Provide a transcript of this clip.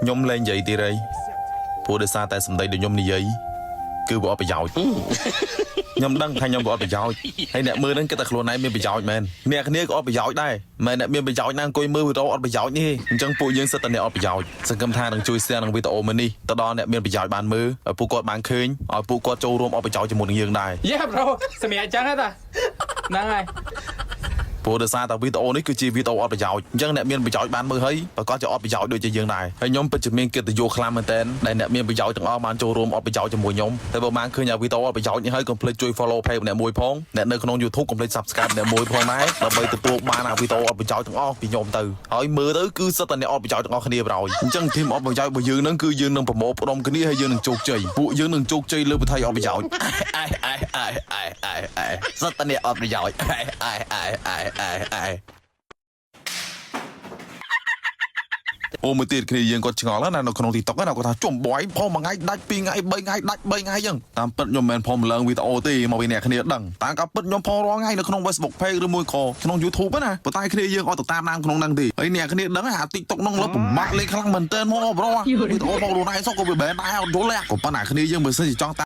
ខ្ញុំលែងនិយាយទៀតហើយព្រោះដោយសារតែសម្ដីដែលខ្ញុំនិយាយគឺវាអត់ប្រយោជន៍ខ្ញុំដឹងថាខ្ញុំវាអត់ប្រយោជន៍ហើយអ្នកមើលហ្នឹងគិតតែខ្លួនឯងមានប្រយោជន៍មែនអ្នកគ្នាក៏អត់ប្រយោជន៍ដែរមែនអ្នកមានប្រយោជន៍ណាអង្គុយមើលវីដេអូអត់ប្រយោជន៍នេះទេអញ្ចឹងពួកយើងសិតតែអ្នកអត់ប្រយោជន៍សង្ឃឹមថានឹងជួយ share នឹងវីដេអូមួយនេះទៅដល់អ្នកមានប្រយោជន៍បានមើលឲ្យពួកគាត់បានឃើញឲ្យពួកគាត់ចូលរួមអត់ប្រយោជន៍ជាមួយនឹងយើងដែរ Yeah, bro. សម្រាប់អញ្ចឹងហ៎តាហ្នឹងហើយ ព្រោះដោយសារតែវីដេអូនេះគឺជាវីដេអូអត់ប្រយោជន៍អញ្ចឹងអ្នកមានប្រយោជន៍បានមើលហើយប្រកាសជាអត់ប្រយោជន៍ដូចជាយើងដែរហើយខ្ញុំពិតជាមានកិត្តិយសខ្លាំងមែនទែនដែលអ្នកមានប្រយោជន៍ទាំងអស់បានចូលរួមអត់ប្រយោជន៍ជាមួយខ្ញុំតែបើបានឃើញអាវីដេអូអត់ប្រយោជន៍នេះហើយកុំភ្លេចជួយ follow page ម្នាក់មួយផងអ្នកនៅក្នុង YouTube កុំភ្លេច subscribe ម្នាក់មួយផងដែរដើម្បីទទួលបានអាវីដេអូអត់ប្រយោជន៍ទាំងអស់ពីខ្ញុំទៅហើយមើលទៅគឺសិតតែអ្នកអត់ប្រយោជន៍ទាំងអស់គ្នាប្រោយអញ្ចឹង team អត់ប្រយោជន៍របស់យើងនឹងគឺយើងនឹងប្រមូលផ្ដុំគ្នាហើយយើងនឹងជោគជ័យពួកយើងនឹងជោគជ័យលើវិថីអត់ប្រយោជន៍អេអេអេអេអេអេសិតតែអ្នកអត់ប្រយោជន៍អេអេអេអេអេអេអូមួយទៀតគ្នាយើងគាត់ឆ្ងល់ណានៅក្នុង TikTok ណាគាត់ថាជុំបយផុសមួយថ្ងៃដាច់ពីរថ្ងៃបីថ្ងៃដាច់បីថ្ងៃចឹងតាមពិតខ្ញុំមិនមែនផុសម្លងវីដេអូទេមកពីអ្នកគ្នាដឹងតាមការពិតខ្ញុំផុសរាល់ថ្ងៃនៅក្នុង Facebook Page ឬមួយក៏ក្នុង YouTube ណាប៉ុន្តែគ្នាយើងអត់ទៅតាមដានក្នុងហ្នឹងទេហើយអ្នកគ្នាដឹងអា TikTok ហ្នឹងលើពិបាកលេងខ្លាំងមែនតើមក bro វីដេអូផងខ្លួនឯងសោះក៏វាបែរដែរអត់យល់ទេក៏ប៉ុន្តែគ្នាយើងបើសិនជាចង់តាម